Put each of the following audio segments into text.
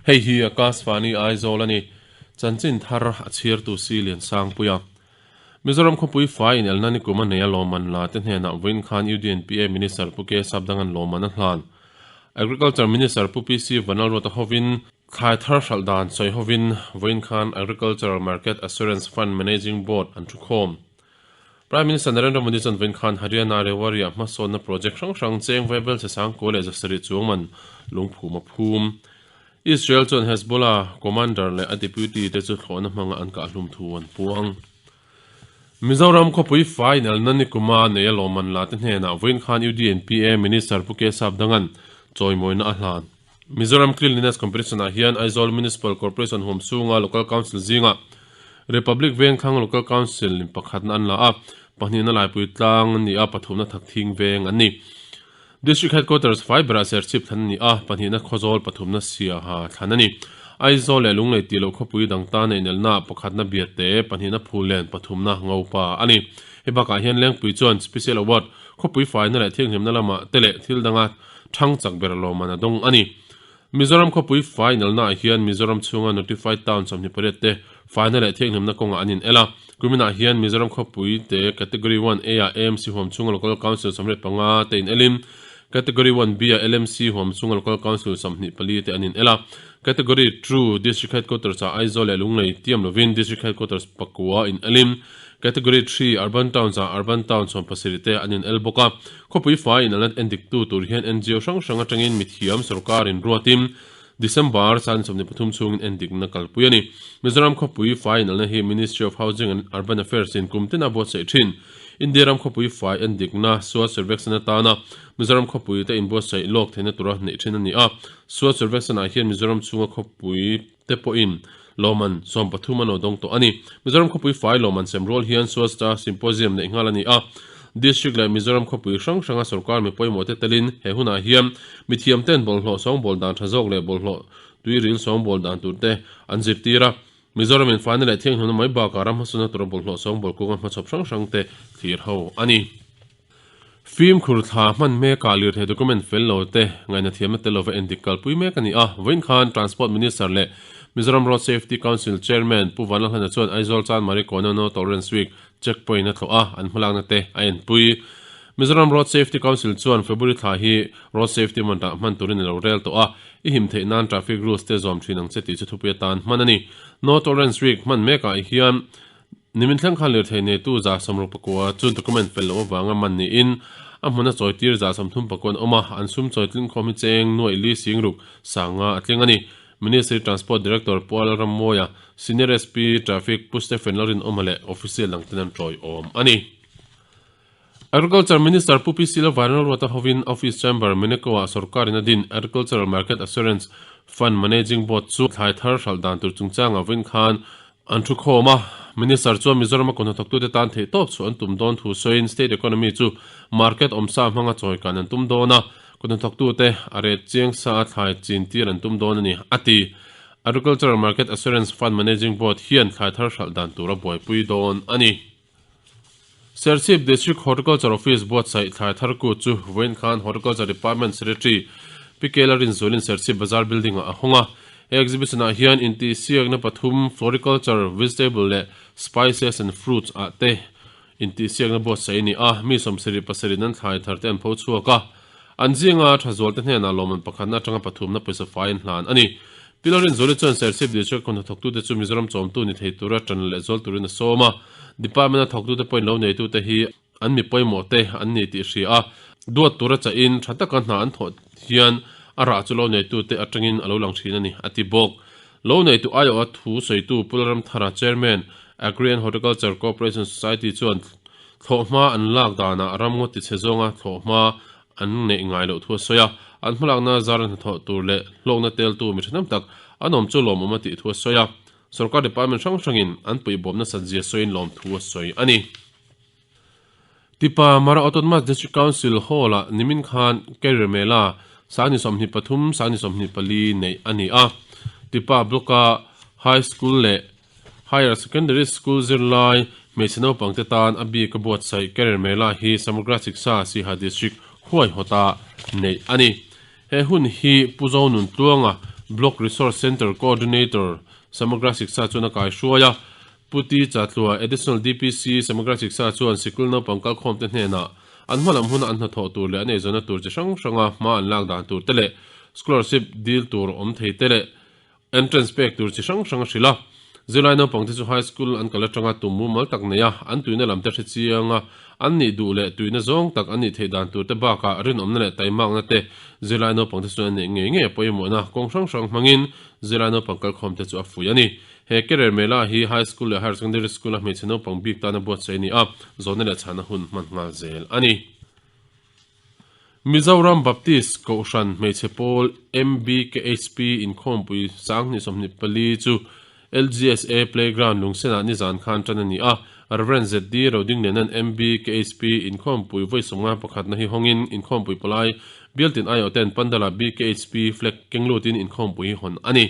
Hei hi Akashvani Aizawl a ni. Chanchin thar a chhiartu si Liansangpuia. Mizoram khawpui fai inelna nikum a nei a lawmman la te hnenah vawiin khan UDNPA Minister Pu K Sapdanga'n lawmman a hlan. Agriculture Minister Pu PC Vanlalruata hovin thlai thar hralh dan sawi hovin vawiin khan Agricultural Market Assurance Fund Managing Board an thukhawm. Prime Minister Narendra Modi chuan vawiin khan Haryana Rewari-ah hmasawnna project hrang hrang cheng vaibel che sangkua leh zasarih chuang man lungphum a phum. Israel chuan Hezbollah commander leh a deputy te chu thlawhna hmanga an kahhlum thu an puang. Mizoram khawpui fai inelna nikuma nei a lawmman la te hnenah vawiin khan UDNPA Minister Pu K Sapdanga'n chawimawina a hlan. Mizoram Cleanliness Competition-ah hian Aizawl Municipal Corporation huam chhunga Local Council zingah Republic Vengthlang Local Council in pakhatna an la a, pahnihna Laipui Tlang an ni a, pathumna Thakthing Veng an ni. District Headquarters fai berah Serchhip thlan a ni a, pahnihna Khawzawl, pathumna Siaha thlan a ni. Aizawl leh Lunglei tih loh khawpui dang tan a inelnaah pakhatna Biate, pahnihna Phulen, pathumna Ngopa a ni. Hei bakah hian Lengpui chuan Special Award, khawpui faina leh thianghlimna lamah te leh thil danga Thang chak ber lawmman a dawng a ni. Mizoram khawpui fai inelnaah hian Mizoram chhunga Notified Town 28 te faina leh thianghlimna kawngah an inel a. Kuminah hian Mizoram khawpui te Category One A ah AMC huam chhunga Local Council 25 te inelin Category One B ah LMC huam chhunga Local Council 24 te an inel a. Category Two District Headquarters ah Aizawl leh Lunglei tiam lovin District Headquarters pakua inelin Category Three, Urban Towns ah Urban Town 17 te an inel bawk a. Khawpui fai in an la endik tu tur hian NGO hrang hrang atangin mithiam sorkar in ruatin December 23 chhungin endikna kalpui a ni. Mizoram khawpui fai inelna hi Ministry of Housing and Urban Affairs in kum tin a buatsaih thin. India ram khawpui fai endikna Swachh Survekshan atana Mizoram khawpui te inbuatsaih lawk theihna tura neih thin a ni a. Swachh Survekshan ah hian Mizoram chhunga khawpui te pawhin lawmman 13 an lo dawng tawh a ni. Mizoram khawpui fai lawmman sem rual hian Swachhta Symposium neih nghal a ni a. District leh Mizoram khawpui hrang hranga sorkar mi pawimawh te telin he hunah hian mithiam ten bawlhhlawh sawngbawl dan tha zawk leh bawlhhlawh tuiril sawngbawl dan tur te an zirtir a. Mizoram in faina leh thianghlimna mai bakah ram hmasawnna tura bawlhhlawh sawngbawl kawnga hmachhawp hrang hrang te thlir ho a ni. Fimkhur thla hman mekah lirthei document fel lo te ngaihna thiamna tel lova endik kalpui mek a ni a. Vawiin khan Transport Minister leh Mizoram Road Safety Council Chairman Pu Vanlalhlana chuan Aizawl Chanmari Kawna No Tolerance Week checkpoint a tlawh a, an hmalakna te a enpui. Mizoram Road Safety Council chuan February thla hi Road Safety Month-ah hman turin a lo rel tawh a, i him theih nan traffic rules te zawm thin ang che tih chu thupui atan hman a ni. No Tolerance Week hman mekah hian Nimin thleng khan lirthei neitu 160 chu document fel loh avanga man niin a hmuna chawitir 34 an awm a, an sum chawi tling khawm hi cheng nuaih li singruk sanga a tling a ni. Ministry Transport Director Pu Lalrammawia, Senior SP, Traffic, Pu Stephen Lalrinawma leh official dangten an tawiawm a ni. Agriculture Minister Pu PC Lalvairalruata hovin Office Chamber Meneko-ah sorkarin a din Agricultural Market Assurance Fund Managing Board chu thlai thar hralh dan tur chungchangah vawiin khan an thu khawm a. Minister chuan Mizoram-a kawhnathawktute tan theihtawp chhuah an tum dawn thu sawiin state economy chu market awmsa hmanga chawikan an tum dawn a, kawhnathawktute a ret chiang sa a thlai chin tir an tum dawn a ni, a ti. Agricultural Market Assurance Fund Managing Board hian thlai thar hralh dan tur a buaipui dawn a ni. Serchhip District Horticulture Office buatsaih thlai thar kut chu vawiin khan Horticulture Department Secretary Pi Kela Rinzualin Serchhip Bazar Building-ah a hawng a. He exhibition-ah hian intihsiakna pathum Floriculture, Vegetable leh Spices and Fruits ah te intihsiakna buatsaih a ni a, mi 77 an thlai thar te an pho chhuak a. An zinga tha zualte hnenah lawmman pakhatna atanga pathumna pawisa fai an hlan a ni. Pi Lalrinzuali chuan Serchhip District khawn hnathawktute chu Mizoram chawmtu ni thei tura tan leh zual turin a sawm a. Department-a thawktute pawhin lo neitute hi an mi pawimawh te an ni tih hria a, duat tura chahin tha taka hna an thawh hian a rah chu lo neitute atangin a lo lang thin a ni, a ti bawk. Lo neitu aiawha thu sawitu Pu Lalramthara, Chairman, Agri and Horticulture Cooperation Society chuan Thlawhhma an lak danah ramngaw tichhe zawnga thlawhhma an neih ngai loh thu a sawi a, an hmalakna zara hnathawh tur leh hlawkna teltu mi thahnem tak an awm chu lawmawm a tih thu a sawi a, sorkar department hrang hrangin an puihbawm nasat zia sawiin lawmthu a sawi a ni. Tipa Mara Autonomous District Council Hall-ah nimin khan Career Mela Sangni 23, Sangni 24 neih a ni a, Tipa Block-a High School leh Higher Secondary School zirlai hmeichhe naupangte tan a bik a buatsaih Career Mela hi Samagra Shiksha Siha District huaihawta neih a ni. He hun hi Pu Zonun Tluanga, Block Resource Centre Coordinator, Samagra Shiksha chuan a kaihruai a. Pu T Chatlua, Additional DPC, Samagra Shiksha chuan sikul naupang kalkhawmte hnenah an hmalam huna an hnathawh tur leh an eizawnna tur chi hrang hranga hma an lak dan tur te leh scholarship dil tur awm thei te leh Entrance pek tur chi hrang hrang a hrilh a, zirlai naupangte chu high school an kal atanga tum mumal tak nei a, an tuina lam te hre chiang a, an nih duh leh tuina zawng tak an nih theih dan tur te bakah rinawmna leh taimakna te zirlai naupangte chuan an neih ngei ngei a pawimawhna kawng hrang hrang hmangin zirlai naupang kalkhawmte chu a fuih a ni. He career mela hi high school leh higher secondary school a hmeichhe naupang bik tana buatsaih a ni a, zawhna leh chhana hun hman nghal zel a ni. Mizoram Baptist Kohhran Hmeichhe Pawl, MBKHP, inkhawmpui 2024 chu LGSA Playground Lungsenah nizan khan tan a ni a. Rev. ZD Rodingliana'n MBKHP inkhawmpui vawi sawmnga pakhatna hi hawngin inkhawmpui palai bialtin aiawhten Pandala BKHP flag keng lutin inkhawmpui hi hawn a ni.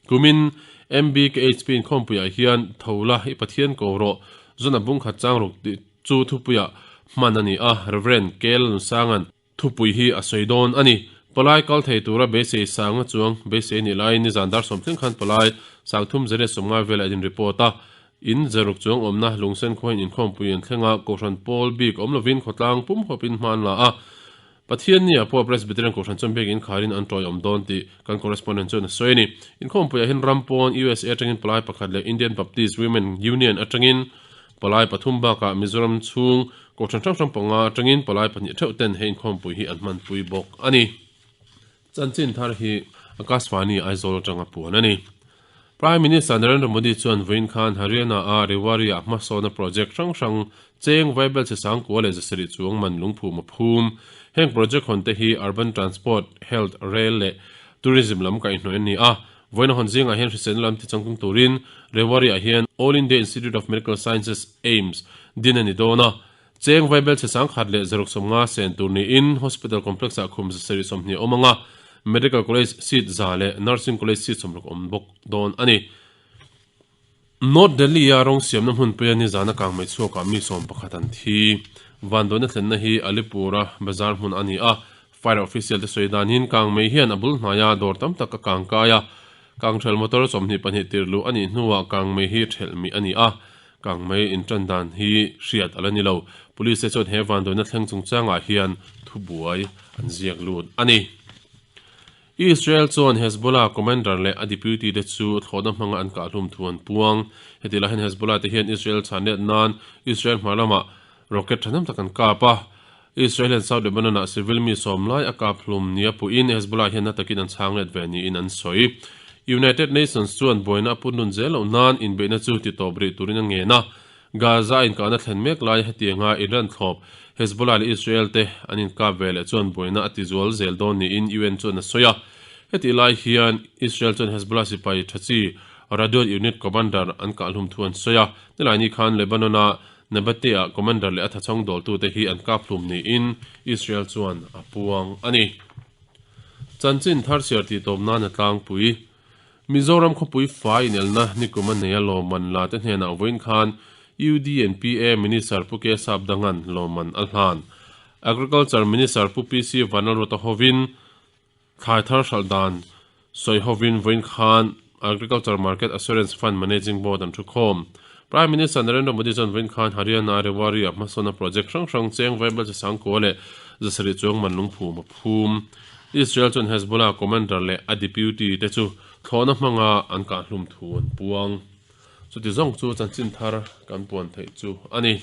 Kumin MBKHP inkhawmpuiah hian Tho la i Pathian ko rawh, Zuna bungkhat chang ruk tih Chu thupuiah hman a ni a, Rev. Kel Nunsanga'n thupui hi a sawi dawn a ni. Palai kal thei tura beisei sanga chuang beisei nih laiin nizan dar sawm thleng khan palai sangthum zariat sawmngai velah in report a. In zaruk chuang awmna Lungsen khuain inkhawmpui an thleng a, Kohhran pawl bik awm lovin khawtlang pum huapin hma an la a. Pathianni ah pawh Presbyterian Kohhran chuan biak inkharin an tawiawm dawn tih kan correspondent chuan a sawi a ni. Inkhawmpuiah hian ram pawn USA atangin palai pakhat leh Indian Baptist Women Union atangin palai pathum bakah Mizoram chhung Kohhran hrang hrang panga atangin palai pahnih theuh ten he inkhawmpui hi an hmanpui bawk a ni. Chanchin thar hi Akashvani Aizawl atanga puan a ni. Prime Minister Narendra Modi chuan vawiin khan Haryana-a Rewari-ah hmasawna project hrang hrang cheng vaibel chhe sangkua leh zasarih chuang man lungphum a phum. Heng project hawn te hi Urban Transport, Health, Rail leh Tourism lam kaihhnawih an ni a. Vawiin a hawn zingah hian hriselna lam tichangtlung turin Rewari-ah hian All India Institute of Medical Sciences, AIIMS, din a ni dawn a. Cheng vaibel chhe sangkhat leh zaruk sawmnga sen tur niin Hospital Complex ah khum zasarih sawmhnih a awm ang a, Medical College seat za leh Nursing College seat sawmruk a awm bawk dawn a ni. North Delhi a rawng siamna hmunpuia nizana kang mai chhuakah mi sawm pakhat an thi. Vanduaina thlenna hi Alipur-a bazar hmun a ni a, Fire official te sawi danin kang mai hian a bul hnaia dawr tam tak a kang kai a, kangthelh motor 22 tir luh a nih hnuah kang mai hi thelh mih a ni a, Kangmei intan dan hi hriat a la ni lo. Police te chuan he vanduaina thleng chungchangah hian thubuai an ziak lut a ni. Israel chuan Hezbollah commander leh a deputy te chu thlawhna hmanga an kahhlum thu an puang. Heti lai hian Hezbollah te hian Israel chhan let nan Israel hmar lamah rocket thahnem tak an kap a. Israel hian South Lebanon-ah civil mi sawm lai a kap hlum nia puhin Hezbollah hian na takin an chhang let ve niin an sawi. United Nations chuan buaina a put nun zel loh nan inbeihna chu ti tawp rih turin a ngen a. Gaza inkahna thlen mek lai hetianga Iran thlawp Hezbollah leh Israel te an inkap ve leh chuan buaina a tizual zel dawn niin UN chuan a sawi a. Hetih lai hian Israel chuan Hezbollah sipai tha chi Radwan Unit Commander an kahhlum thu an sawi a. Nilaini khan Lebanon-a Nabatea commander leh a thachhawng dawltute hi an kap hlum niin Israel chuan a puang a ni. Chanchin thar chhiar tih tawp nan a tlangpui. Mizoram khawpui fai inelna nikum a nei a lawmman la te hnenah vawiin khan UDNPA Minister Pu K Sapdangan lawmman a hlan. Agriculture Minister Pu PC Vanlalruata hovin Thlai thar hralh dan sawi hovin vawiin khan Agriculture Market Assurance Fund Managing Board an thukhawm. Prime Minister Narendra Modi chuan vawiin khan Haryana Rewari-ah hmasawnna project hrang hrang cheng vaibel chi sangkua leh zasarih chuang man lungphum a phum. Israel chuan Hezbollah commander leh a deputy te chu thlawhna hmanga an kahhlum thu an puang. Chuti zawng chu chanchin thar kan puan theih chu a ni.